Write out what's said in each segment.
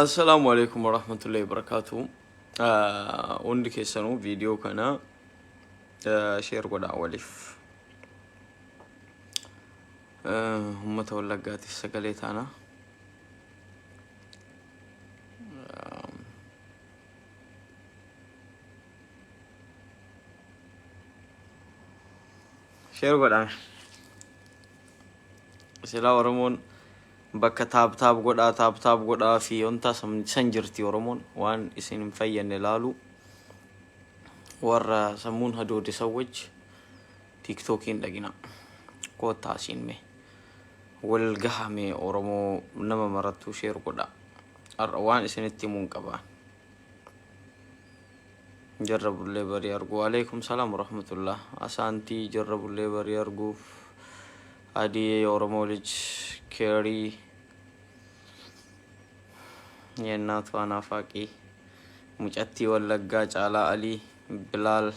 Assalaamu alaikum warahmatullahi wabarakatuh. Hundi keessanuu viidiyoo kana sheer godhaa waliif. Uummata Wallaggaatiif sagalee taana. Sheer godhaa. Silaa Oromoon bakka taab taab godhaa taab taab godhaa fi wanta san jirti. Oromoon waan isin hin fayyadne laalu warra sammuun hadoode san wajji tiiktookiin dhaqina. Koottaa asiin mee wal gaha mee Oromoo nama marattuu sheer godhaa. Har'a waan isinitti himuun qabaa. Jarra bullee barii arguu. Alaikum salaam warahmatullah. Asaantii jarra bullee barii arguuf. Adii Oromoo ልጅ ኬሪ የእናቷ ናፋቂ mucattii Wallaggaa Caalaa Alii Bilaal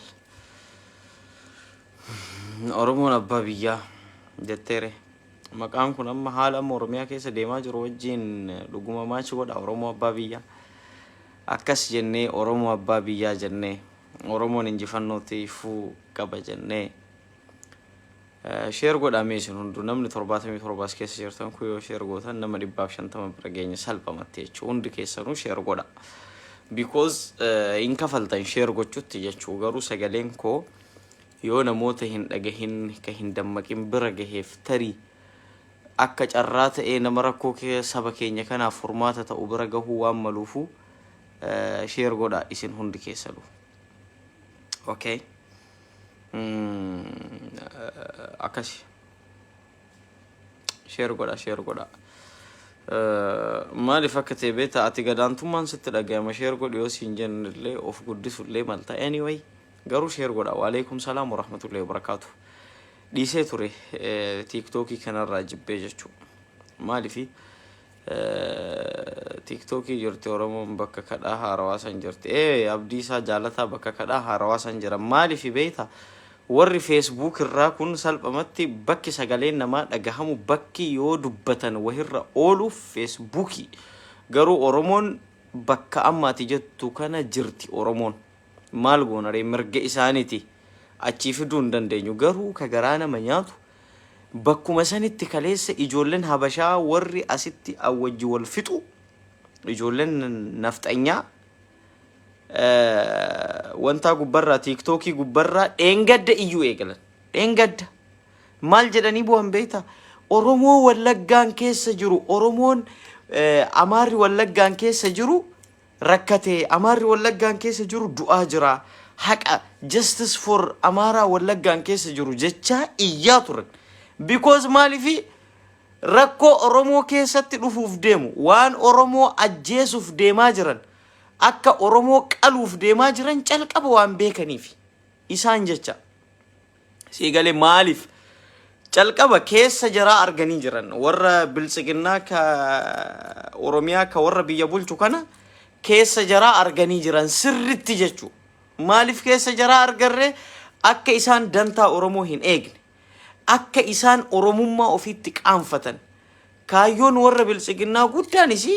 Oromoon abbaa biyyaa jetteere. Maqaan kun amma haala amma Oromiyaa keessa deemaa jiru wajjin dhuguma match godha. Oromoo abbaa biyyaa akkas jennee, Oromoo abbaa biyyaa jennee, Oromoon injifannootti ifuu qaba jennee share godhamee. Isin hunduu namni 77 as keessa jirtan kun yoo share gootan nama 150 bira geenya salphamatti jechuu. Hundi keessanuu share godha. Because hin kafaltan share gochutti jechuu. Garuu sagaleen koo yoo namoota hin dhagahin ka hin dammaqin bira gaheef, tarii akka carraa ta'ee nama rakkoo saba keenya kanaaf furmaata ta'u bira gahuu waan maluufu share godha isin hundi keessanuu. Okay. Akkasi. Share godha, share godha. Maaliif akka ta'e beektaa? Ati gadaantummaan sitti dhagayama. Share godhi yoo siin jennellee of guddisullee malta. Anyway, garuu share godha. Waalaikum salaam warahmatullahi wabarakaatu. Dhiisee ture tiiktookii kanarraa jibbee jechuu. Maaliifi tiiktookii jirti Oromoon bakka kadhaa haarawaa san jirti. Ee, Abdiisaa Jaalataa, bakka kadhaa haarawaa san jira. Maaliifi beektaa? Warri Facebook irraa kun salphamatti bakki sagaleen namaa dhagahamu, bakki yoo dubbatan wahirra ooluuf feesbuukii. Garuu Oromoon bakka ammaati jettu kana jirti Oromoon. Maal goona ree, mirga isaaniiti. Achii fiduu hin dandeenyu. Garuu ka garaa nama nyaatu, bakkuma sanitti kaleessa ijoolleen Habashaa warri asitti wajji wal fixu, ijoolleen nafxanyaa wantaa gubbarraa, tiiktookii gubbarraa dheengadda iyyuu eegalan. Dheengadda. Maal jedhanii bu'an beektaa? Oromoo Wallaggaan keessa jiru, Oromoon Amaarri Wallaggaan keessa jiru rakkate, Amaarri Wallaggaan keessa jiru du'aa jira. Haqa, justice for Amaaraa Wallaggaan keessa jiru jechaa iyyaa turan. Because maaliifi rakkoo Oromoo keessatti dhufuuf deemu, waan Oromoo ajjeesuuf deemaa jiran, akka Oromoo qaluuf deemaa jiran calqaba waan beekaniif isaan jecha. Siigalee maaliif calqaba keessa jaraa arganii jiran. Warra biltsiginnaa ka Oromiyaa, ka warra biyya bulchu kana keessa jaraa arganii jiran sirritti jechuu. Maaliif keessa jaraa argarree? Akka isaan dantaa Oromoo hin eegne, akka isaan Oromummaa ofiitti qaanfatan. Kaayyoon warra biltsiginnaa guddaanis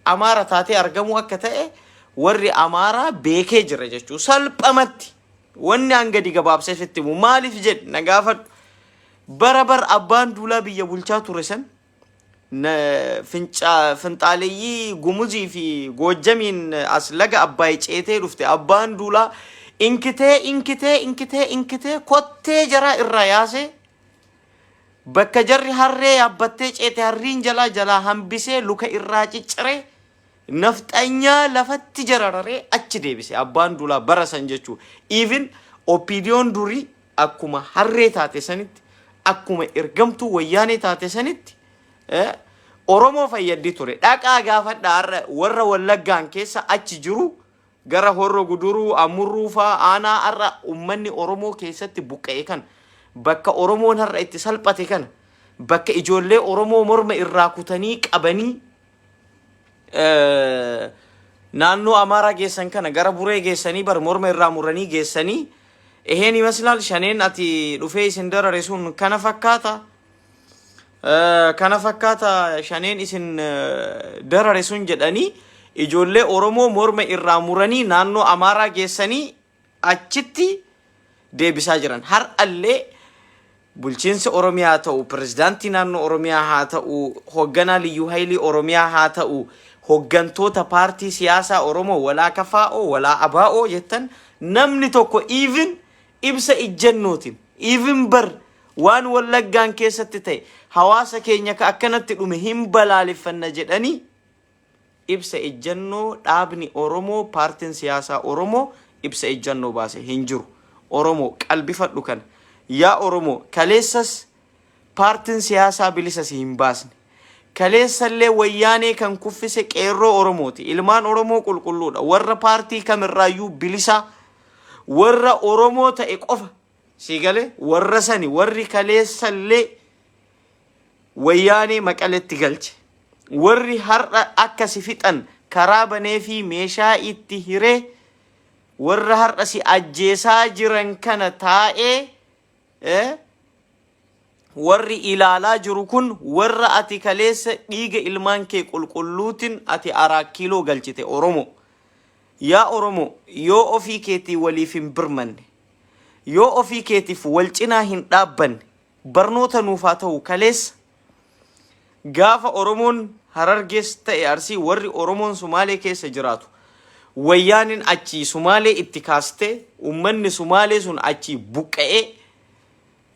Amaara taatee argamuu akka ta'e warri Amaaraa beekee jira jechuu salphamatti. Wanni an gadi gabaabsee sitti himu, maaliif jedhi na gaafadhu. Bara bar abbaan duulaa biyya bulchaa ture san finxaaleeyyii Gumuzii fi Goojjamiin as laga Abbaay ceetee dhufte abbaan duulaa inkitee inkitee inkitee inkitee kottee jaraa irraa yaasee, bakka jarri harree yaabbattee ceete harriin jalaa jalaa hambisee, luka irraa cicciree, nafxanyaa lafatti jarararee achi deebise abbaan duulaa bara san jechuu. Even OPDOn durii akkuma harree taate sanitti, akkuma ergamtuu wayyaanee taate sanitti Oromoo fayyaddi ture. Dhaqaa gaafadha har'a warra Wallaggaan keessa achi jiru, gara Horro Guduruu, Amurruu faa, aanaa har'a ummanni Oromoo keessatti buqqa'e kana, bakka Oromoon har'a itti salphate kana, bakka ijoollee Oromoo morma irraa kutanii qabanii naannoo Amaaraa geessan kana, gara Buree geessanii bar morma irraa muranii geessanii. Eheen ይመስላል shaneen ati dhufee isin darare sun kana fakkaata. Kana fakkaata shaneen isin darare sun jedhanii ijoollee Oromoo morma irraa muranii naannoo Amaaraa geessanii achitti deebisaa jiran. Har'allee bulchiinsa Oromiyaa haa ta'u, pirezidaantii naannoo Oromiyaa haa ta'u, hoogganaa Liyyuu Haayilii Oromiyaa haa ta'u, hooggantoota paartii siyaasaa Oromoo walaa KFO walaa ABO jettan, namni tokko even ibsa ijjannootiin, even bar waan Wallaggaan keessatti ta'e, hawaasa keenya ka akkanatti dhume hin balaaleffanna jedhanii ibsa ejjannoo dhaabni Oromoo, paartiin siyaasaa Oromoo ibsa ejjannoo baase hin jiru. Oromoo, qalbifadhu kana. Yaa Oromoo, kaleessas paartiin siyaasaa bilisa si hin baasne. Kaleessallee Wayyaanee kan kuffise qeerroo Oromooti. Ilmaan Oromoo qulqulluudha. Warra paartii kamirraayyuu bilisaa, warra Oromoo ta'e qofa. Si galee, warra sani warri kaleessallee Wayyaanee Maqaletti galche. Warri har'a akka si fixan karaa banee fi meeshaa itti hiree, warra har'a si ajjeesaa jiran kana taa'ee warri ilaalaa jiru kun warra ati kaleessa dhiiga ilmaan kee qulqulluutiin ati Araa Kiiloo galchite, Oromoo. Yaa Oromoo, yoo ofii keetii waliif hin birmanne, yoo ofii keetiif wal cinaa hin dhaabbanne, barnoota nuuf haa ta'u. Kaleessa gaafa Oromoon Harargees ta'e Arsii, warri Oromoon Sumaalee keessa jiraatu, Wayyaaniin achii Sumaalee itti kaastee ummanni Sumaalee sun achii buqqa'ee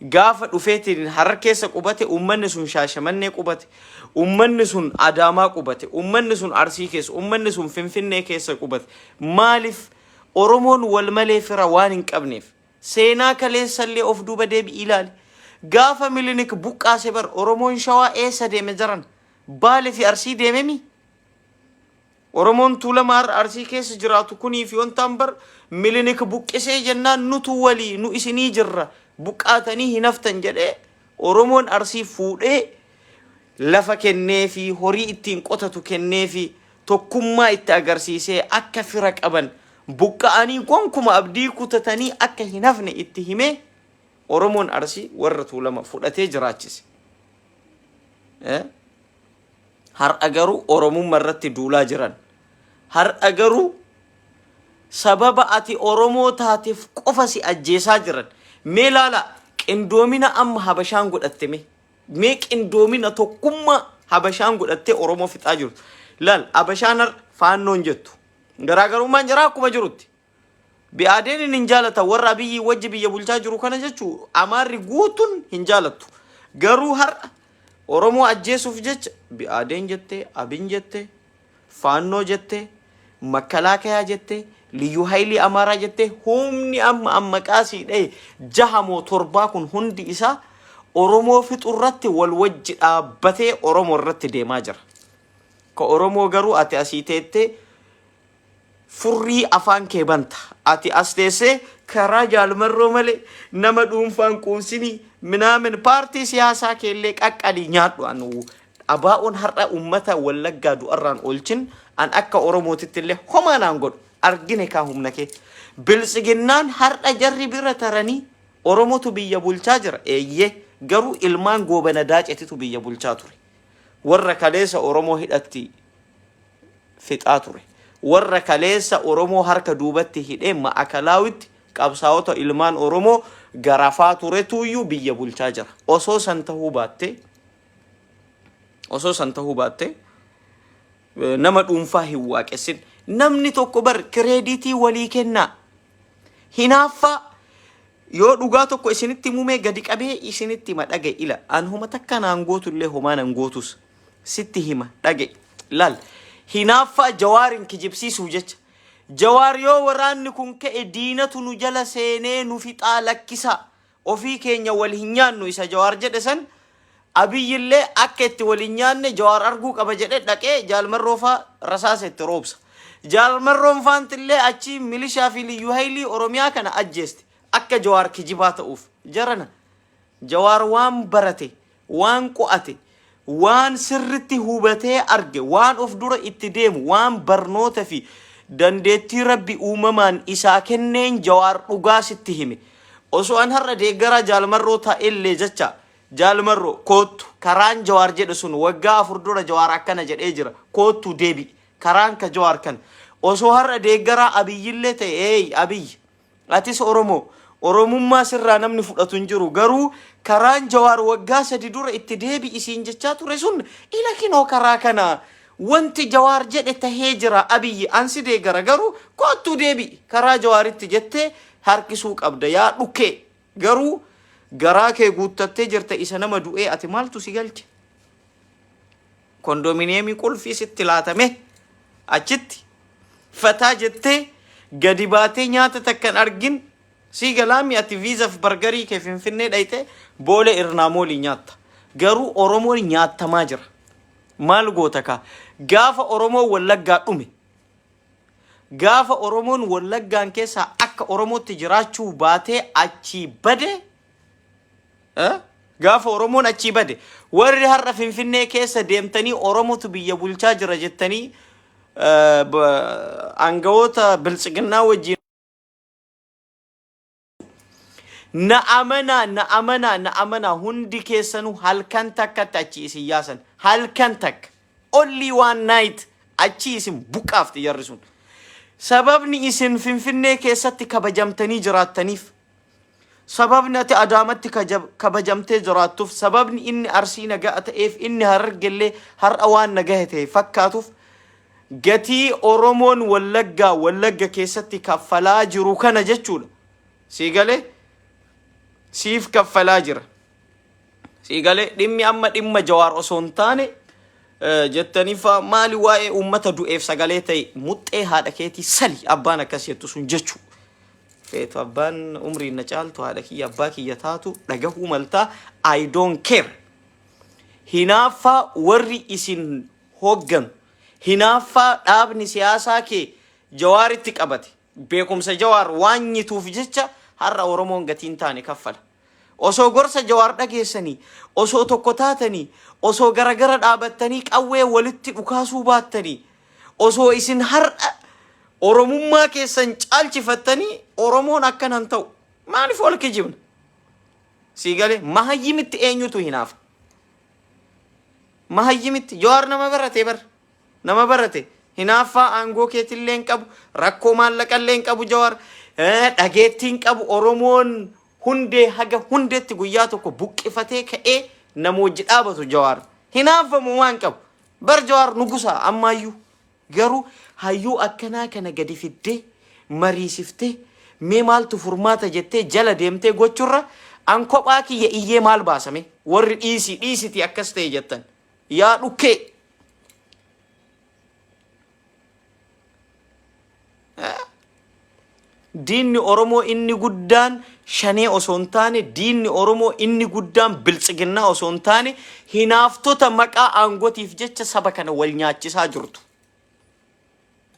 gaafa dhufeetiin Harar keessa qubate, ummanni sun Shaashamannee qubate, ummanni sun Adaamaa qubate, ummanni sun Arsii keessa, ummanni sun Finfinnee keessa qubate. Maaliif? Oromoon wal malee fira waan hin qabneef. Seenaa kaleessallee of duuba deebi'i ilaali. Gaafa Milinik buqqaase bar Oromoon Shawaa eessa deeme jaran? Baale fi Arsii deememi? Oromoon Tuulamaa har'a Arsii keessa jiraatu kunii fi wantaan bar Milinik buqqisee jennaan, nutu walii nu isinii jirra, buqqaatanii hin haftan jedhee Oromoon Arsii fuudhee lafa kennee fi horii ittiin qotatu kennee fi tokkummaa itti agarsiisee, akka fira qaban, buqqa'anii gonkuma abdii kutatanii akka hin hafne itti himee Oromoon Arsii warra Tuulama fudhatee jiraachise. Har'a garuu Oromummaa irratti duulaa jiran. Har'a garuu sababa ati Oromoo taateef qofa si ajjeesaa jiran. Mee laala, qindoomina amma Habashaan godhatte mee. Mee qindoomina tokkummaa Habashaan godhattee Oromoo fixaa jirtu. Laal, Habashaan har'a Faannoon jettu. Garaagarummaan jira akkuma jirutti. Bi'aadeen hin jaalatan, warra Abiyyi wajji biyya bulchaa jiru kana jechuu Amaarri guutuun hin jaalattu. Garuu har'a Oromoo ajjeesuuf jecha Bi'aadeen jettee, Abin jettee, Faannoo jettee, Makkalaakayaa jettee, Liyyuu Haayilii Amaaraa jettee, humni amma amma qaasii dhahe jaha moo torbaa kun hundi isaa Oromoo fixu irratti wal wajji dhaabbatee Oromoo irratti deemaa jira. Ka Oromoo garuu ati asii teettee furrii afaan kee banta. Ati as teessee karaa Jaalmarroo malee nama dhuunfaan quubsinii minaamin paartii siyaasaa keellee qaqqalii nyaadhu. Anu abaa'oon har'a uummata Wallaggaa du'arraan oolchin an akka Oromootitti illee homaa naan godhu. Argine kaa humna kee. Biltsiginnaan har'a jarri bira taranii Oromotu biyya bulchaa jira. Eeyyee, garuu ilmaan Goobana Daacetitu biyya bulchaa ture. Warra kaleessa Oromoo hidhatti fixaa ture. Warra kaleessa Oromoo harka duubatti hidhee Ma'akalaawitti qabsaa'ota ilmaan Oromoo garafaa turetuyyuu biyya bulchaa jira. Osoo san tahuu baatte, nama dhuunfaa hin waaqessin. Namni tokko bar credit walii kennaa. Hinaaffaa yoo dhugaa tokko isinitti himumee gadi qabee isinitti hima, dhaga'i ila. An homa takka naan gootullee, homaa nan gootus, sitti hima, dhaga'i. Laal, hinaaffaa Jawaarin kijibsiisuuf jecha Jawaar yoo waraanni kun ka'e diinatu nu jala seenee nu fixaa, lakkisaa, ofii keenya wal hin nyaannu isa Jawaar jedhe san, Abiyyillee akka itti wal hin nyaanne Jawaar arguu qaba jedhe dhaqee Jaalmarroo faa rasaasa itti roobsa. Jaalmarroon faantillee achi milishaa fi Liyyuu Haayilii Oromiyaa kana ajjeeste akka Jawaar kijibaa ta'uuf. Jarana, Jawaar waan barate, waan qo'ate, waan sirritti hubatee arge, waan of dura itti deemu, waan barnoota fi dandeettii Rabbi uumamaan isaa kenneen Jawaar dhugaa sitti hime. Osoo an har'a deeggaraa Jaalmarroo ta'ellee jecha Jaal Marroo koottu karaan Jawaar jedhe sun waggaa 4 dura Jawaar akkana jedhee jira koottu deebi'i karaan ka Jawaar kana osoo har'a deeggaraa Abiyyillee ta'e eey Abiyyi atis Oromoo Oromummaa sirraa namni fudhatu hin jiru garuu karaan Jawaar waggaa 3 dura itti deebi'i siin jechaa ture sun ila kinoo karaa kana wanti Jawaar jedhe tahee jira Abiyyi an si deeggara garuu koottuu deebi'i karaa Jawaaritti jettee harkisuu qabda yaa dhukkee Garuu garaa kee guuttattee jirta isa nama du'ee ati maaltu si galche? Kondominiyeemii qulfii sitti laatame achitti fataa jettee gadi baatee nyaata takka hin argin sii galaami ati viizaf bargarii kee finfinnee dhayxee boolee irnaamoolii nyaatta. Garuu Oromoon nyaattamaa jira. Maal goota kaa? Gaafa Oromoon Wallaggaa dhume Gaafa Oromoon Wallaggaan keessaa akka Oromootti jiraachuu baatee achii bade eh? Gaafa Oromoon achii bade warri har'a Finfinnee keessa deemtanii Oromotu biyya bulchaa jira jettanii eh, ba- aangawoota biltsiginnaa wajjin Na amanaa, na amanaa, na amanaa hundi keessanuu halkan takkatti achii isin yaasan. Halkan takka. Only one night achii isin buqqaafti jarri sun. Sababni isin Finfinnee keessatti kabajamtanii jiraattaniif, sababni ati Adaamatti kabajamtee jiraattuuf, sababni inni Arsii nagaa ta'eef, inni Harargellee har'a waan nagahe ta'e fakkaatuuf, gatii Oromoon Wallaggaa Wallagga keessatti kaffalaa jiru kana jechuudha. Sii galee? Siif kaffalaa jira. Sii galee dhimmi amma dhimma Jawaar osoo hin taane jettanii faa maali waa'ee uummata du'eef sagalee ta'e muxxee haadha keetii sali abbaan akkas jettu sun jechuu. Feetu abbaan umriin na caaltu haadha kiyya abbaa kiyya taatu dhagahuu maltaa I don't care. Hinaaffaa warri isin hoogganu hinaaffaa dhaabni siyaasaa kee Jawaaritti qabate Beekumsa Jawaar waan nyituuf jecha har'a Oromoon gatii hin taane kaffala. Osoo gorsa Jawaar dhageessanii, osoo tokko taatanii, osoo garagara dhaabattanii qawwee walitti dhukaasuu baattanii, osoo isin har'a Oromummaa keessan caalchifattanii Oromoon akkana hin ta'u. Maaliif wal kijibna? Sii galee mahayyimitti eenyutu hinaafa? Mahayyimitti Jawaar nama baratee bar. Nama barate. Hinaaffaa aangoo keetillee hin qabu. Rakkoo maallaqallee hin qabu Jawaar. Dhageettii hin qabu. Oromoon hundee haga hundeetti guyyaa tokko buqqifatee ka'ee nama wajji dhaabatu Jawaar. Hinaaffamu waan qabu. Bar Jawaar nugusa ammaayyuu. Garuu hayyuu akkanaa kana gadi fiddee mariisiftee mee maaltu furmaata jettee jala deemtee gochurra an kophaa kiyya iyyee maal baasame warri dhiisii dhiisitii akkas ta'e jettan. Yaa dhukkee. Diinni Oromoo inni guddaan shanee osoo hin taane diinni Oromoo inni guddaan biltsiginnaa osoo hin taane hinaaftota maqaa aangotiif jecha saba kana wal nyaachisaa jirtu.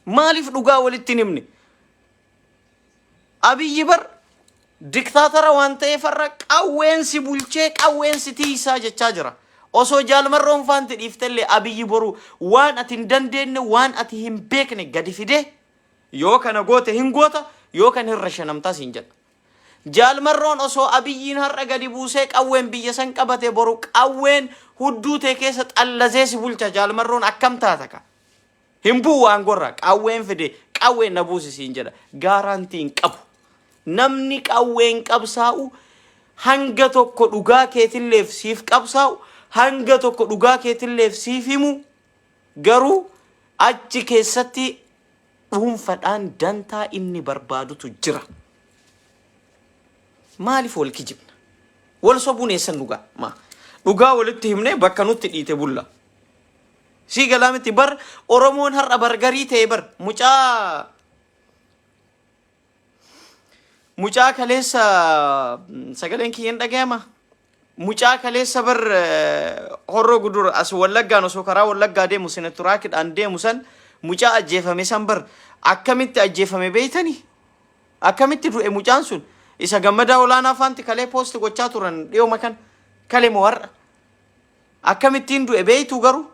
Maaliif dhugaa walitti hin himne? Abiyyi bar diktaatara waan ta'eef har'a qawween si bulchee qawween si tiiysaa jechaa jira. Osoo Jaal Marroon faanti dhiiftellee Abiyyi boru waan ati hin dandeenne waan ati hin beekne gadi fidee yoo kana goote hin goota yoo kan hin rashanamtaa siin jedha. Jaal Marroon osoo Abiyyiin har'a gadi buusee qawween biyya san qabate boru qawween hudduu tee keessa xallazee si bulcha Jaal Marroon akkam taata ka? Hin bu'u aangorraa. Qawween fide qawween na buusi siin jedha. Gaaraantii hin qabu. Namni qawween qabsaa'u hanga tokko dhugaa keetilleef siif qabsaa'u hanga tokko dhugaa keetilleef siif himu garuu achi keessatti dhuunfadhaan dantaa inni barbaadutu jira. Maaliif wal kijibna? Wal sobuun eessan dhugaa? Maa? Dhugaa walitti himnee bakka nutti dhiite bulla. Sii galaa miti bar Oromoon har'a bargarii ta'e bar mucaa mucaa kaleessa sagaleen kiyya hin dhagayama. Mucaa kaleessa bar horroo gudur as wallaggaan osoo karaa wallaggaa deemu sinaturaakidhaan deemu san mucaa ajjeefame san bar akkamitti ajjeefame beeytanii? Akkamitti du'e mucaan sun? Isa gammadaa olaanaa faanti kalee poosti gochaa turan dhiyooma kan kale moo har'a? Akkamittiin du'e beeytuu garuu?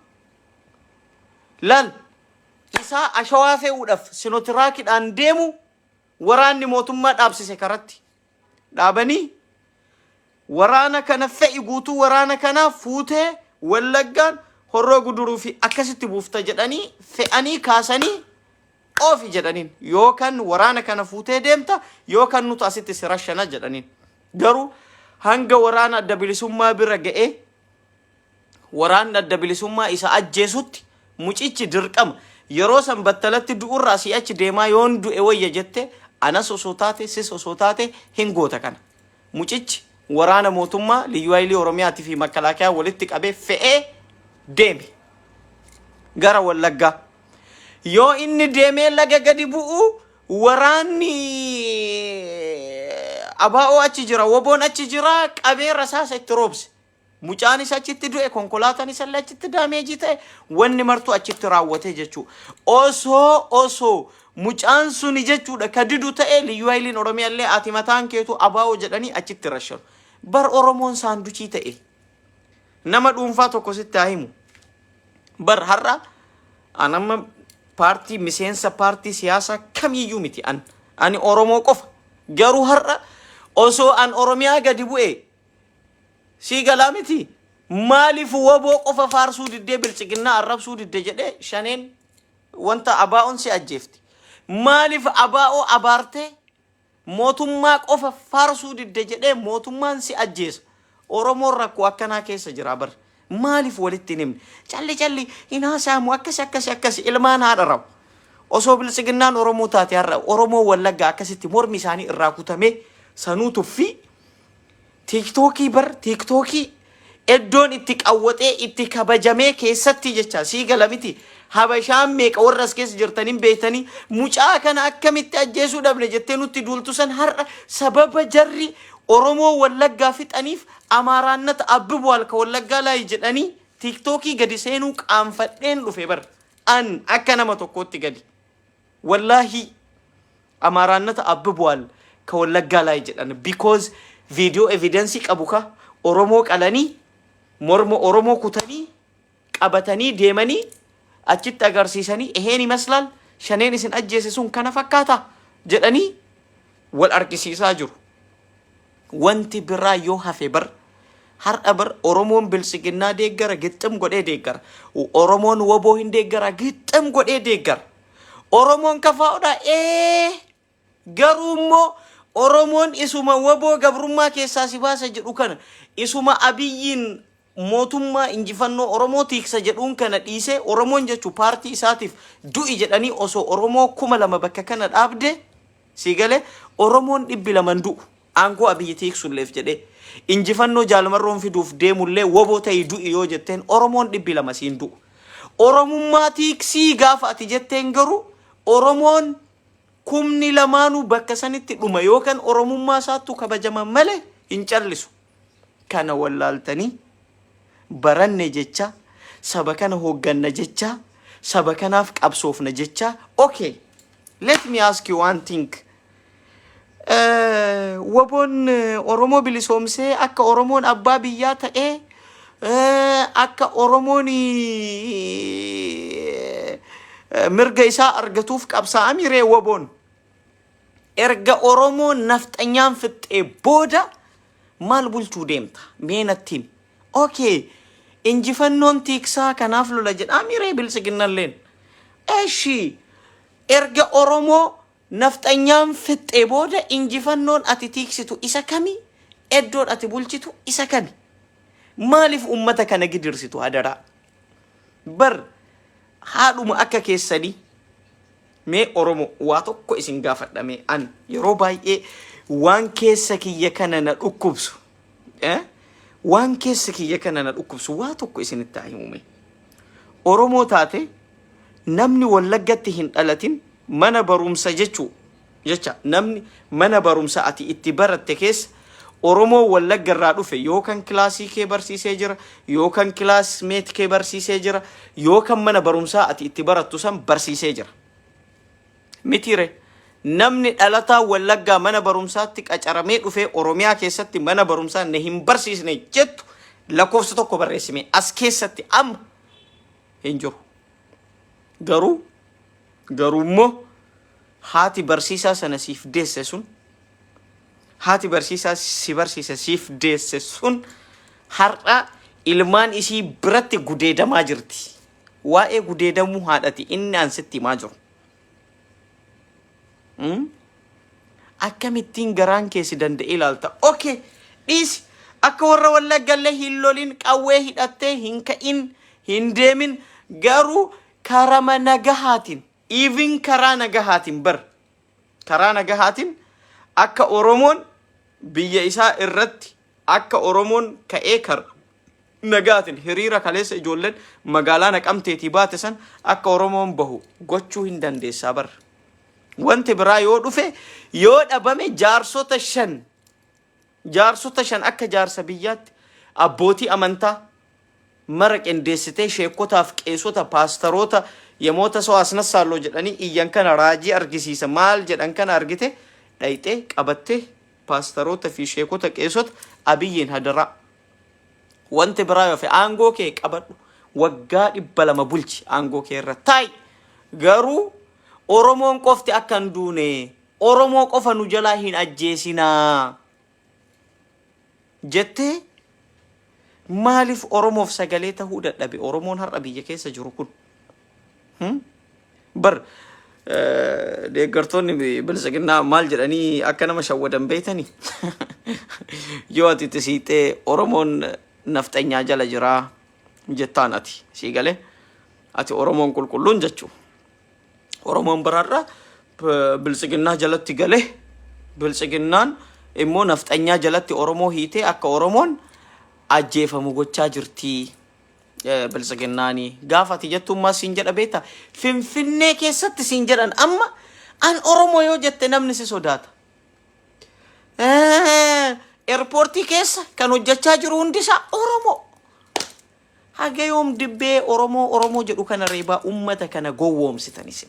Laal isaa ashawaa fe'uudhaaf sinotiraakidhaan deemu waraanni mootummaa dhaabsise karatti. Dhaabanii Waraana kana fe'i, guutuu waraana kanaa fuutee Wallaggaan Horroo Guduruu fi akkasitti buufta jedhanii fe'anii kaasanii oofi jedhaniin, yookaan waraana kana fuutee deemta yookaan nuti asitti si rashana jedhaniin. Garuu hanga waraana Adda Bilisummaa bira ga'ee waraanni Adda Bilisummaa isa ajjeesutti, mucichi dirqama yeroo san battalatti du'urraa si'achi deemaa yoon du'e wayya jette, anas osoo taate sis osoo taate hin goota kana. Mucichi waraana mootummaa Liyyuu Haayilii Oromiyaatii fi Makalaakiyaa walitti qabee fe'ee deeme gara Wallaggaa. Yoo inni deemee laga gadi bu'u, waraanni ABO achi jira, WBOn achi jira, qabee rasaasa itti roobse. Mucaanis achitti du'e, konkolaataan isallee achitti damage ta'e, wanni martuu achitti raawwate jechuudha. Osoo mucaan suni jechuudha ka didu ta'e, Liyyuu Haayiliin Oromiyaallee ati mataan keetu ABO jedhanii achitti rashanu. Bar Oromoon saanduchii ta'e. Nama dhuunfaa tokko sitti haa himu. Bar har'a an amma paartii, miseensa paartii siyaasaa kamiyyuu miti an. Ani Oromoo qofa. Garuu har'a osoo an Oromiyaa gadi bu'e, sii galaa miti, maaliif WBO qofa faarsuu diddee, Biltsiginnaa arrabsuu didde jedhee Shaneen wanta ABO'n si ajjeefti. Maaliif ABO abaartee mootummaa qofa faarsuu didde jedhee mootummaan si ajjeesa. Oromoon rakkoo akkanaa keessa jira bar. Maaliif walitti hin himne? Calli calli hin haasa'amu, akkasi akkasi akkasi ilmaan haadha rawu. Osoo Biltsiginnaan Oromoo taate, har'a Oromoo Wallaggaa akkasitti mormi isaanii irraa kutamee sanuu tuffii TikTokii, bar TikTokii iddoon itti qawwaxee itti kabajamee keessatti jecha, sii gala miti, Habashaan meeqa warra as keessa jirtaniin beektanii mucaa kana akkamitti ajjeesuu dhabne jettee nutti duultu san, har'a sababa jarri Oromoo Wallaggaa fixaniif "አማራነት አብቧል ከወለጋ ላይ" jedhanii TikTokii gadi seenuu qaanfadheen dhufe bar an akka nama tokkootti gadi. Wallaahi, "አማራነት አብቧል ከወለጋ ላይ" jedhan, because video evidence qabu ka Oromoo qalanii morma Oromoo kutanii qabatanii deemanii achitti agarsiisanii, "ይሄን ይመስላል, Shaneen isin ajjeese sun kana fakkaata" jedhanii wal argisiisaa jiru. Wanti biraa yoo hafe, bar har'a bar Oromoon Biltsiginnaa deeggara, gixxim godhee deeggara. Oromoon WBO hin deeggara, gixxim godhee deeggara. Oromoon kafaa'udha ee, garuu immoo Oromoon isuma WBO gabrummaa keessaa si baasa jedhu kana, isuma Abiyyiin mootummaa injifannoo Oromoo tiiksa jedhuun kana dhiisee, Oromoon jechuun paartii isaatiif du'i jedhanii osoo Oromoo 2000 bakka kana dhaabde, si galee, Oromoon 200n du'u aangoo Abiyyi tiiksulleef jedhee, injifannoo Jaalmarroon fiduuf deemullee WBO ta'ii du'i yoo jetteen, Oromoon 200 siin du'u. Oromummaa tiiksii gaafa ati jetteen garuu Oromoon 2000nuu bakka sanitti dhuma, yookaan Oromummaa isaattu kabajama malee hin callisu. Kana wallaaltanii baranne jecha, saba kana hoogganna jecha, saba kanaaf qabsoofna jecha. Okay, let me ask you one thing. WBOn Oromoo bilisoomsee akka Oromoon abbaa biyyaa ta'ee, akka Oromoon mirga isaa argatuuf qabsaa'aa ree WBOn? Erga Oromoon nafxanyaan fixxee booda maal bulchuu deemta? Mee natti himi. Okay, injifannoon tiiksaa kanaaf lola jedhaa miree Biltsiginnalleen? Eshi, erga Oromoo nafxanyaan fixxee booda injifannoon ati tiiksitu isa kami? Iddoon ati bulchitu isa kami? Maaliif ummata kana gidirsitu hadaraa? Bar haadhuma akka keessanii. Mee Oromoo, waa tokko isin gaafadhame. An yeroo baay'ee waan keessa kiyya kana na dhukkubsu, waan keessa kiyya kana na dhukkubsu waa tokko isinitti haa himume. Oromoo taate, namni Wallaggatti hin dhalatin, mana barumsa jechuu jecha, namni mana barumsa ati itti baratte keessa Oromoo Wallagga irraa dhufe yookaan kilaasii kee barsiisee jira, yookaan classmate kee barsiisee jira, yookaan mana barumsaa ati itti barattu san barsiisee jira. Mitiire, namni dhalataa Wallaggaa mana barumsaatti qacaramee dhufee Oromiyaa keessatti mana barumsaa na hin barsiisne jettu lakkoofsa tokko barreessime as keessatti amma hin jiru. Garuu immoo haati barsiisaa sana siif deesse sun, Haati barsiisaa si barsiise siif deesse sun har'a ilmaan isii biratti gudeedamaa jirti. Waa'ee gudeedamuu haadhati inni an sitti himaa jiru. Akkamittiin garaan kee si danda'ee ilaalta? Okay, dhiisi. Akka warra Wallaggallee hin lolin, qawwee hidhattee hin ka'in, hin deemin. Garuu karama nagahaatiin, even karaa nagahaatiin bar. Karaa nagahaatiin akka Oromoon biyya isaa irratti akka Oromoon ka'ee kara nagaatiin hiriira kaleessa ijoolleen magaalaa Naqamteetii baate san akka Oromoon bahu gochuu hin dandeessaa bar. Wanti biraa yoo dhufe, yoo dhabame, jaarsota 5 akka jaarsa biyyaatti abbootii amantaa mara qindeessitee, sheekotaaf qeesota, paastaroota yemoota soo asnassaaloo jedhanii iyyan kana raajii argisiisa maal jedhan kana argite dhayxee qabattee paastaroota fi sheekota, qeesota Abiyyiin hadaraa, wanti biraa yoo fe aangoo kee qabadhu, waggaa 200 bulchi, aangoo kee irra taa'i, garuu Oromoon qofti akka hin duune, Oromoo qofa nu jalaa hin ajjeesinaa jettee maaliif Oromoof sagalee tahuu dadhabe Oromoon har'a biyya keessa jiru kun? Bar deeggartoonni bilisiginnaa maal jedhanii akka nama shawwadan beeytanii? Yoo ati itti siixee Oromoon nafxanyaa jala jiraa jettaan, ati sii galee ati Oromoon qulqulluun jechuu. Oromoon biraarra bilisiginnaa jalatti galee, bilisiginnaan immoo nafxanyaa jalatti Oromoo hiitee akka Oromoon ajjeefamu gochaa jirti. Bilisiginnaanii gaafa ati jettuun maal siin jedha beektaa? Finfinnee keessatti siin jedhan, amma an Oromoo yoo jette namni si sodaata. Eerpoortii keessa kan hojjechaa jiru hundisaa Oromoo. Haga yoom dibbee Oromoo Oromoo jedhu kana reebaa ummata kana gowwoomsitan isin?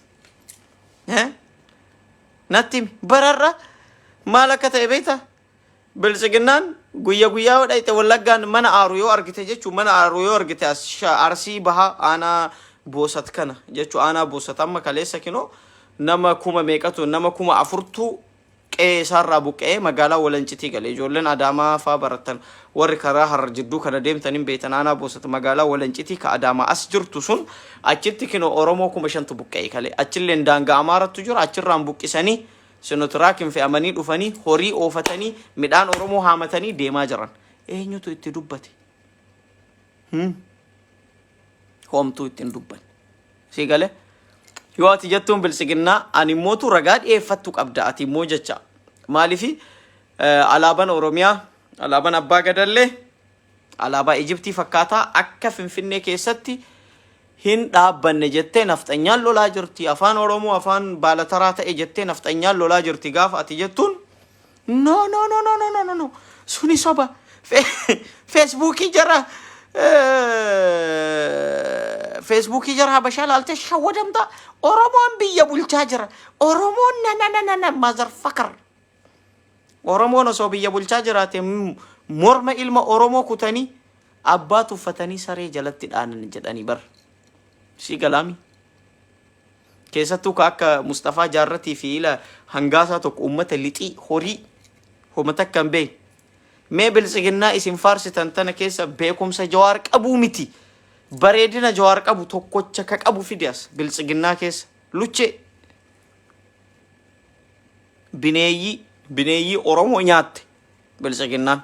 Natti himi. Bararra maal akka ta'e beektaa? Bilisiginnaan guyya guyyaa yoo dhayxe Wallaggaan mana aaru yoo argite jechuun, mana aaru yoo argite, as Arsii Bahaa aanaa Boosat kana jechuun, aanaa Boosat amma kaleessa kinoo nama kuma meeqatu, nama 4000tu qe'ee isaarraa buqqa'ee magaalaa Walancitii gale. Ijoolleen Adaamaa faa baratan, warri karaa Harar jidduu kana deemtan hin beektan. Aanaa Boosat magaalaa Walancitii ka Adaamaa as jirtu sun, achitti kinoo Oromoo 5000tu buqqa'e kale. Achilleen daangaa Amaarattu jira. Achirraan buqqisanii sinotiraakiin fe'amanii dhufanii horii oofatanii midhaan Oromoo haamatanii deemaa jiran. Eenyutu itti dubbate? Homtuu itti hin dubbanne. Sii galee? Yoo ati jettuun bilisiginnaa ani immootu ragaa dhiyeeffattu qabda ati immoo jecha. Maaliifi alaabaan Oromiyaa, alaabaan Abbaa Gadallee alaabaa Ijiptii fakkaataa akka Finfinnee keessatti hin dhaabbanne jettee nafxanyaan lolaa jirti. Afaan Oromoo afaan baalataraa ta'e jettee nafxanyaan lolaa jirti gaafa ati jettuun, no, no, no, no, no, no, no, no, suni soba. Feesbuukii jara Habashaa laaltee shawwadamtaa. Oromoon biyya bulchaa jira. Oromoon na na na na na motherfucker. Oromoon osoo biyya bulchaa jiraate morma ilma Oromoo kutanii abbaa tuffatanii saree jalatti dhaanan jedhanii bar. Si galaami. Keessattuu ka akka Mustafaa Jaarratii fi ila hangaasaa tokko uummata lixii horii homa takka hin beekne. Mee biltsiginnaa isin faarsitan tana keessa beekumsa Jawaar qabuu miti. Bareedina Jawaar qabu tokkocha ka qabu fide as biltsiginnaa keessa. Luchee. Bineeyyii bineeyyii Oromoo nyaatte biltsiginnaan.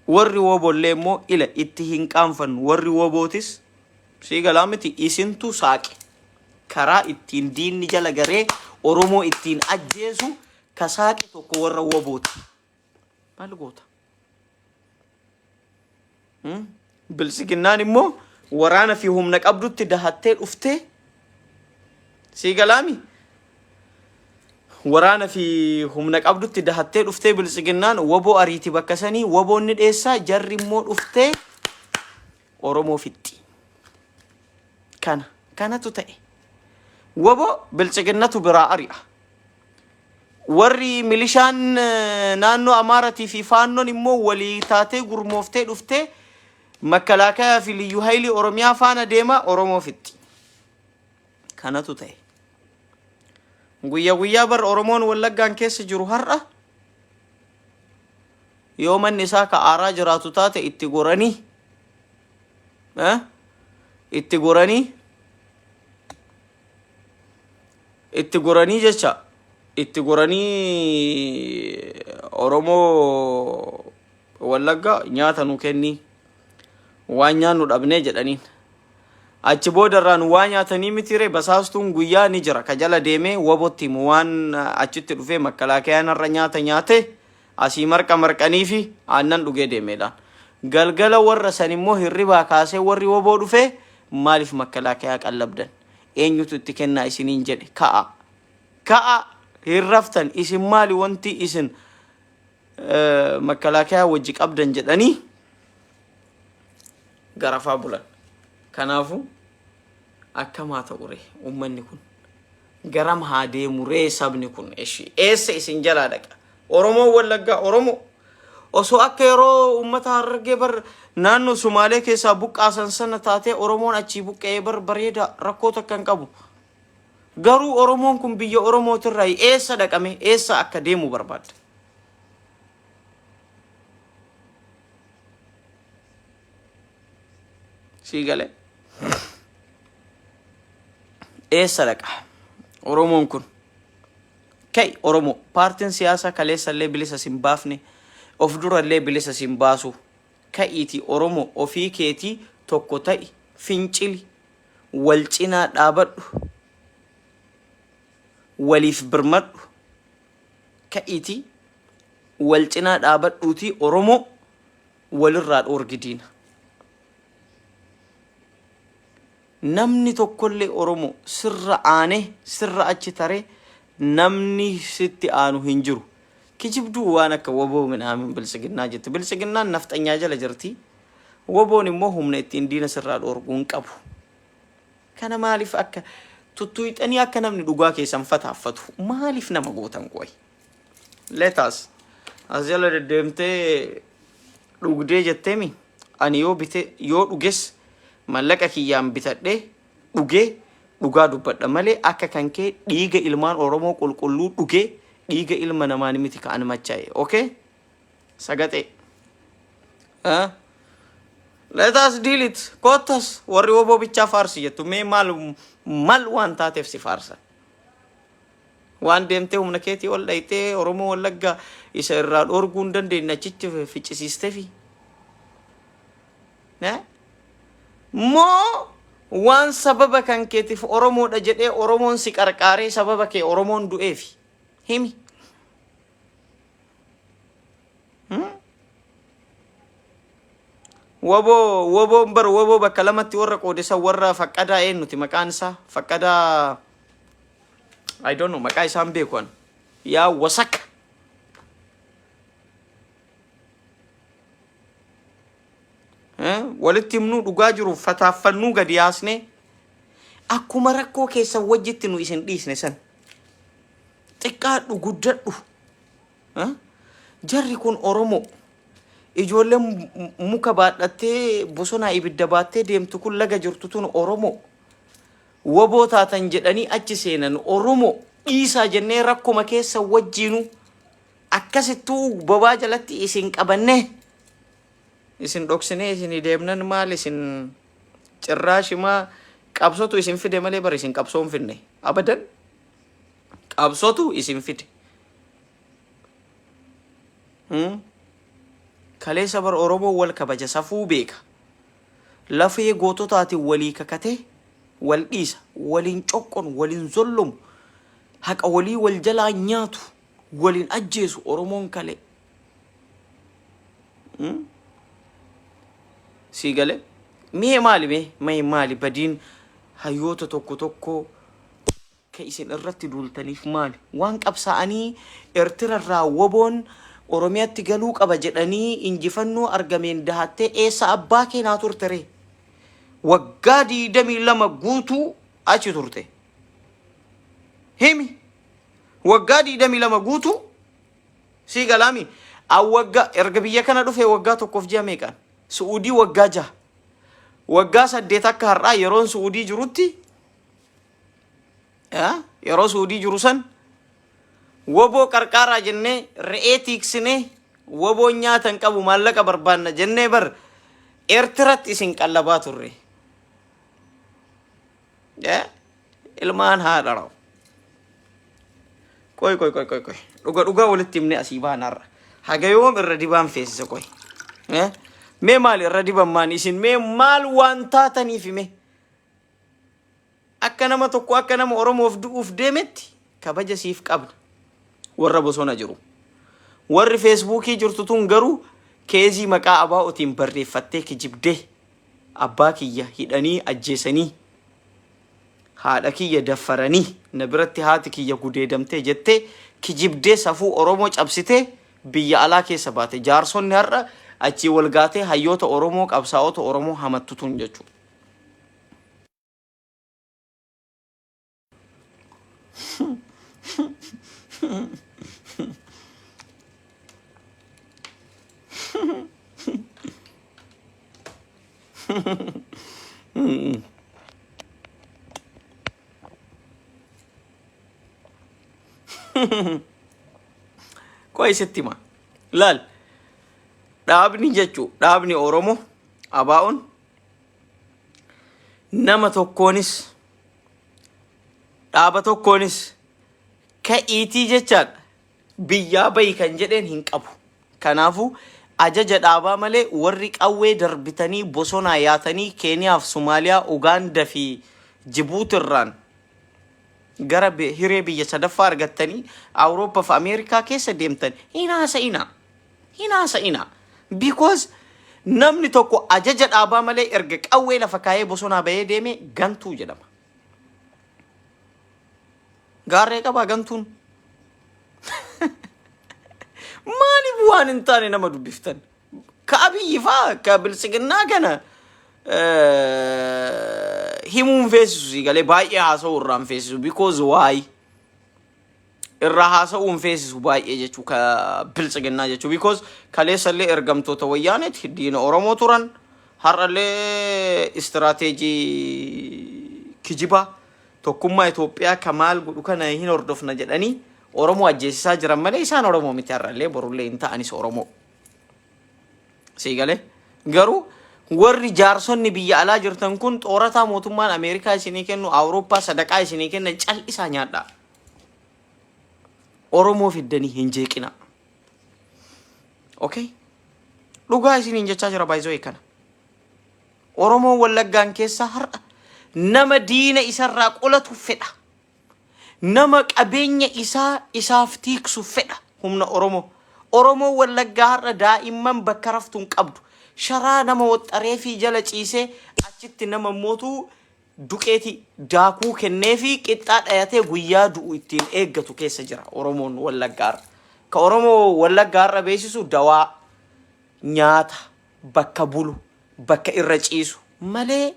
Warri wobollee immoo ila itti hin qaanfannu. Warri wobootis sii galaa miti, isintu saaqe. Karaa ittiin diinni jala garee Oromoo ittiin ajjeesu ka saaqe tokko warra wobooti. Maal goota? Biltsiginnaan immoo waraana fi humna qabdutti dahattee dhuftee, sii galaami? Waraana fi humna qabdutti dahattee dhuftee biltsiginnaan woboo ariiti bakka sanii, woboon ni dheessaa, jarri immoo dhuftee Oromoo fixxi. Kana kanatu ta'e. Woboo biltsiginnatu biraa ari'a. Warri milishaan naannoo Amaaratii fi Faannoon immoo walii taatee gurmooftee dhuftee makkalaakayaa fi liyyu haayilii Oromiyaa faana deema Oromoo fixxi. Kanatu ta'e. Guyya guyyaa bar Oromoon Wallaggaan keessa jiru har'a yoo manni isaa ka aaraa jiraatu taate itti goranii eh? Itti goranii itti goranii jecha itti goranii Oromoo Wallagga nyaata nu kennii waan nyaannu dhabnee jedhaniin. Achi booda irraan waa nyaatanii miti ree? Basaastuun guyyaa ni jira ka jala deemee WBOtti himu, waan achitti dhufee makkalaakayaan har'a nyaata nyaate, asii marqa marqanii fi aannan dhugee deemeedhaan. Galgala warra san immoo hirribaa kaasee warri WBO dhufee, maaliif makkalaakayaa qallabdan? Eenyutu itti kennaa isiniin jedhe? Ka'a. Ka'a, hin raftan isin, maali wanti isin makkalaakayaa wajji qabdan jedhanii garafaa bulan. Kanaafuu akkam haa ta'u ree uummanni kun? Garam haa deemu ree sabni kun? Eshi eessa isin jalaa dhaqa? Oromoon Wallaggaa Oromoo osoo akka yeroo uummata Harargee bar naannoo Sumaalee keessaa buqqaasan sana taatee, Oromoon achii buqqa'ee bar bareeda, rakkoo takka hin qabu. Garuu Oromoon kun biyya Oromootirraa eessa dhaqame? Eessa akka deemu barbaadda? Sii galee? Eessa dhaqa Oromoon kun? Kai Oromoo, paartiin siyaasaa kaleessallee bilisa sin baafne, of durallee bilisa sin baasu. Ka'iitii Oromoo, ofii keetii tokko ta'i, fincili, wal cinaa dhaabadhu, waliif birmadhu. Ka'iitii wal cinaa dhaabadhuutii Oromoo walirraa dhoorgi diina. Namni tokkollee Oromoo sirra aanee sirra achi taree namni sitti aanu hin jiru. Kijibduu waan akka WBO minaamin biltsiginnaa jettu. Biltsiginnaan nafxanyaa jala jirti. WBOn immoo humna ittiin diina sirraa dhoorguu hin qabu. Kana maaliif akka tuttuyxanii akka namni dhugaa keessan fataaffatu maaliif nama gootan qoy? Let us as jala deddeemtee dhugdee jetteemi, ani yoo bite yoo dhuges mallaqa kiyyaan bitadhee dhugee dhugaa dubbadha malee, akka kan kee dhiiga ilmaan Oromoo qulqulluu dhugee dhiiga ilma namaan miti ka'an machaa'e. Okay? Sagaxee. Eh? Let us deal it. Kottas warri WBO bichaa faarsi jettu, mee maal mal waan taateef si faarsa? Waan deemtee humna keetii ol dhayxee Oromoo Wallaggaa isa irraa dhoorguu hin dandeenye achitti ficcisiistefi? Eh? Moo waan sababa kan keetiif Oromoodha jedhee Oromoon si qarqaaree sababa kee Oromoon du'eefi? Himi. Hmm? WBO, WBOn bar WBO bakka lamatti warra qoodisa, warra Faqqadaa, eenyuti maqaan isaa? Faqqadaa, I don't know, maqaa isaan beeku an. Yaa wasaka. Eh? Walitti himnuu, dhugaa jiru fataaffannuu gadi yaasnee, akkuma rakkoo keessan wajjitti nu isin dhiisne san, xiqqaadhu guddadhu. Eh? Jarri kun Oromoo. Ijoolleen muka baadhattee bosonaa ibidda baattee deemtu kun, laga jirtu tun Oromoo. WBO taatan jedhanii achi seenan Oromoo. Dhiisaa jennee rakkoma keessa wajjiinuu akkasittuu bobaa jalatti isin qabannee isin dhoksinee isin deemnan, maal isin cirraashimaa qabsotu isin fide malee bar isin qabsoo hin finne abadan, qabsotu isin fide. Kaleessa bar Oromoo wal kabaja, safuu beeka. Lafee goototaatiin walii kakatee wal dhiisa, waliin coqqonu, waliin zollomu, haqa walii wal jalaa nyaatu, waliin ajjeesu Oromoon kalee. Sii galee? Mee maali, mee maali badiin hayyoota tokko tokko ka isin irratti duultaniif maali? Waan qabsaa'anii Eertirarraa WBOn Oromiyaatti galuu qaba jedhanii injifannoo argameen dahattee eessa abbaa kee naa turte ree? Waggaa 22 guutuu achi turte. Himi. Waggaa 22 guutuu, sii galaami. An waggaa erga biyya kana dhufe waggaa tokkoof ji'a meeqaan? Su'uudii waggaa 6. Waggaa 8 akka har'aa yeroon Su'uudii jirutti. Yeroo Suudii jiru san woboo qarqaaraa jennee re'ee tiiksinee, woboon nyaata hin qabu, maallaqa barbaanna jennee bar Eertiratti isin qallabaa turre. Ilmaan haadha. Qoy, qoy, qoy, qoy, qoy. Dhuga dhugaa walitti himnee asii baanarra. Haga yoom irra dibaan feesisa, qoy? Mee maal irra diban maan isin, mee maal waan taataniif hime? Akka nama tokko, akka nama Oromoof du'uuf deemetti kabaja siif qabna. Warra bosona jiru. Warri Feesbuukii jirtu tun garuu keezii maqaa abaa'otiin barreeffattee kijibdee, abbaa kiyya hidhanii ajjeesanii, haadha kiyya daffaranii, na biratti haati kiyya gudeedamtee jettee kijibdee safuu Oromoo cabsitee biyya alaa keessa baate. Jaarsonni har'a achii wal gaatee hayyoota Oromoo, qabsaa'ota Oromoo hamattu tun jechuudha. Qoy, sitti hima. Laal, dhaabni jechuu, dhaabni Oromoo ABO'n nama tokkoonis dhaaba tokkoonis ka'iitii jechaadha biyyaa bayi kan jedheen hin qabu. Kanaafuu ajaja dhaabaa malee warri qawwee darbitanii bosonaa yaatanii Keeniyaaf, Somaaliyaa, Ugaanda fi Jibuutirraan gara hiree biyya sadaffaa argattanii Awurooppaa fi Ameerikaa keessa deemtan hin haasa'inaa. Hin haasa'inaa. Because namni tokko ajaja dhaabaa malee erga qawwee lafa kaayee bosonaa bahee deeme gantuu jedhama. Gaarree qabaa gantuun. Maaliif waan hin taane nama dubbiftan? Ka Abiyyi faa, ka Biltsiginnaa kana himuun feesisu, si galee, baay'ee haasa'uu irraan feesisu, because why irraa haasa'uun feesisu baay'ee jechuu, ka Biltsiginnaa jechuu, because kaleessallee ergamtoota Wayyaaneeti, diina Oromoo turan, har'allee istiraateejii kijibaa tokkummaa Itoophiyaa ka maal godhu kana hin hordofna jedhanii Oromoo ajjeesisaa jiran malee isaan Oromoo miti, har'allee borullee hin ta'anis Oromoo. Sii galee, garuu warri jaarsonni biyya alaa jirtan kun xoorataa mootummaan Ameerikaa isinii kennu, Awurooppaa sadaqaa isinii kenna, cal'isaa nyaadhaa. Oromoo fiddanii hin jeeqinaa. Okay? Dhugaa isiniin jechaa jira baay'isoo kana. Oromoon Wallaggaan keessa har'a nama diina isarraa qolatu fedha. Nama qabeenya isaa isaaf tiiksu fedha humna Oromoo. Oromoon Wallaggaa har'a daa'imman bakka raftu hin qabdu. Sharaa nama waxxaree fi jala ciisee achitti nama mootuu duqeeti daakuu kennee fi qixxaa dhayatee guyyaa du'u ittiin eeggatu keessa jira Oromoon Wallaggaa har'a. Ka Oromoo Wallaggaa har'a beeksisu dawaa, nyaata, bakka bulu, bakka irra ciisu malee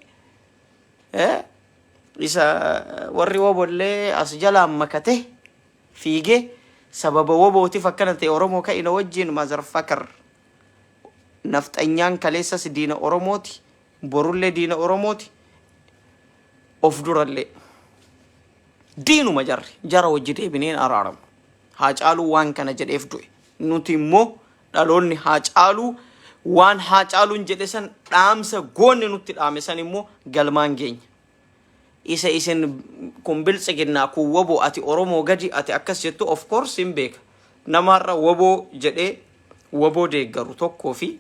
isa warri wobollee as jalaan makate fiigee sababa wobootiif akkana ta'e Oromoo ka'ina wajjin, motherfucker. Nafxanyaan kaleessas diina Oromooti, borullee diina Oromooti, of durallee diinuma. Jarri jara wajji deebineen araaramu. Haacaaluu waan kana jedheef du'e. Nuti immoo dhaloonni Haacaaluu waan Haacaaluun jedhe san, dhaamsa goonni nutti dhaame san immoo galmaan geenya. Isa isin kun Biltsiginnaa, kun woboo, ati Oromoo gadi, ati akkas jettu, of course hin beeka. Nama har'a woboo jedhee woboo deeggaru tokkoo fi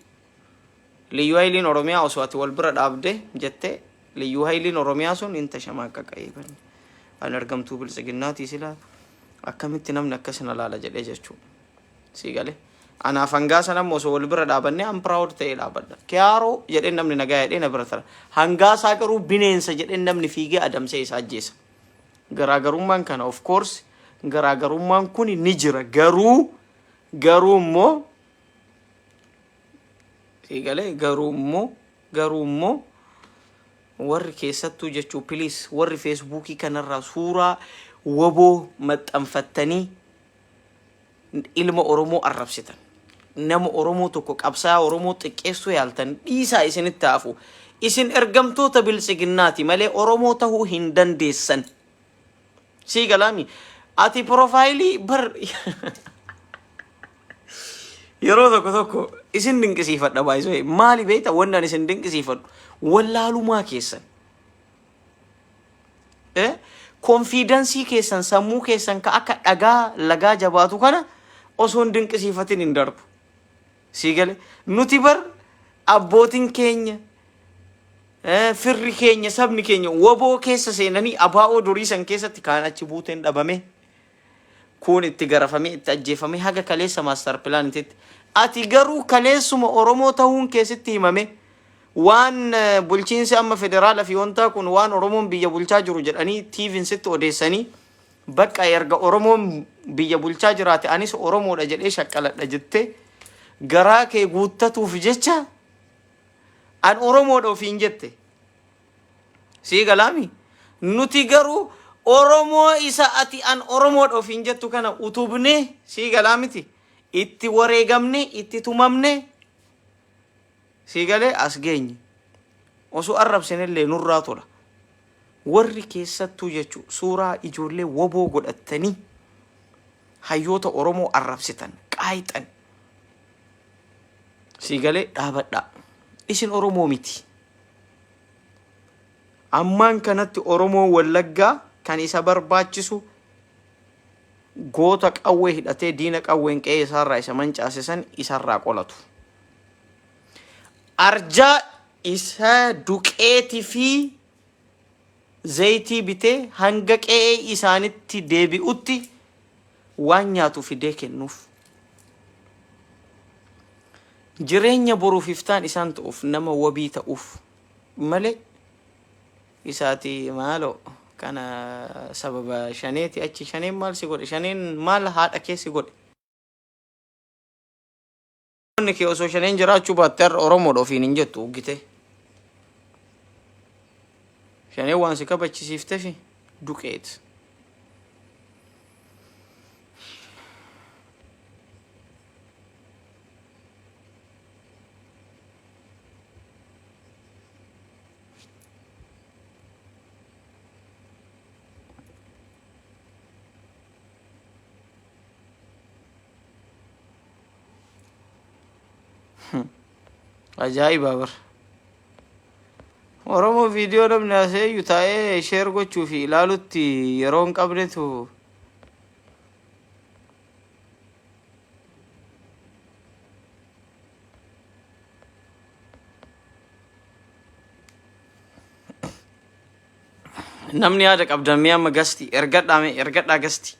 Liyyuu Hayiliin Oromiyaa osoo ati wal bira dhaabde jettee, Liyyuu Hayiliin Oromiyaa sun hin tashamaaqaqa eeban. Ani argamtuu Biltsiginnaatii, silaa akkamitti namni akkasina laala jedhee jechuudha. Sii galee. Anaaf hangaa sana immoo osoo wal bira dhaabannee an proud ta'ee dhaabadha. Kiyaaroo jedheen namni nagaa jedhee na bira tara. Hangaasaa garuu bineensa jedheen namni fiigee adamsee isa ajjeesa. Garaagarummaan kana, of course garaagarummaan kun ni jira, garuu immoo, sii galee, garuu immoo warri keessattuu jechuu, please, warri Feesbuukii kanarraa suuraa woboo maxxanfattanii ilma Oromoo arrabsitan. Nama Oromoo tokko, qabsaa'aa Oromoo xiqqeessuu yaaltan, dhiisaa, isinitti hafu. Isin ergamtoota Biltsiginnaati malee Oromoo tahuu hin dandeessan. Sii galaami. Ati profile bar yeroo tokko tokko isin dinqisiifadha baay'isoo. Maali beekta wanni ani isin dinqisiifadhu? Wallaalumaa keessan. Confidence keessan sammuu keessan ka akka dhagaa lagaa jabaatu kana osoo hin dinqisiifatin hin darbu. Sii gale nuti bar abbootiin keenya firri keenya sabni keenya woboo keessa seenanii abaa'oo durii san keessatti kaan achi buuteen dhabame kuun itti garafamee itti ajjeefamee haga kaleessa master planitti. Ati garuu kaleessuma Oromoo ta'uun keessatti himame waan bulchiinsi amma federaala fi wantaa kun waan Oromoon biyya bulchaa jiru jedhanii TVn sitti odeessanii bakka erga Oromoon biyya bulchaa jiraate anis Oromoodha jedhee shaqqaladha jettee garaa kee guuttatuuf jecha an Oromoodha ofiin jette. Sii galaami? Nuti garuu Oromoo isa ati an Oromoodha ofiin jettu kana utubnee sii galaa miti. Itti wareegamne, itti tumamne sii galee as geenye. Osoo arrabsinellee nurraa tola. Warri keessattuu jechuun suuraa ijoollee woboo godhattanii hayyoota Oromoo arrabsitan, qaayixan. Sii galee dhaabadhaa. Isin Oromoo miti. Ammaan kanatti Oromoo Wallaggaa kan isa barbaachisu goota qawwee hidhatee diina qawween qe'ee isaarraa isa mancaase san isarraa qolatu. Arjaa isa duqeetii fi zayitii bitee hanga qe'ee isaanitti deebi'utti waan nyaatu fidee kennuuf. Jireenya boruuf iftaan isaan ta'uuf nama wabii ta'uuf malee isaati maaloo kana sababa shaneeti achi shaneen maal si godhe shaneen maal haadha kee si godhe. Inni kee osoo shaneen jiraachuu baatte har'a Oromoodha ofiin hin jettu uggite. Shaneen waan si kabachisiiftefi duqeet. Ajaa'iba bar. Oromoo viidiyoo namni haasa'eeyyu taa'ee share gochuu fi ilaalutti yeroo hin qabnetu namni yaada qabdan mee amma gasti ergadhaa mee ergadhaa gasti.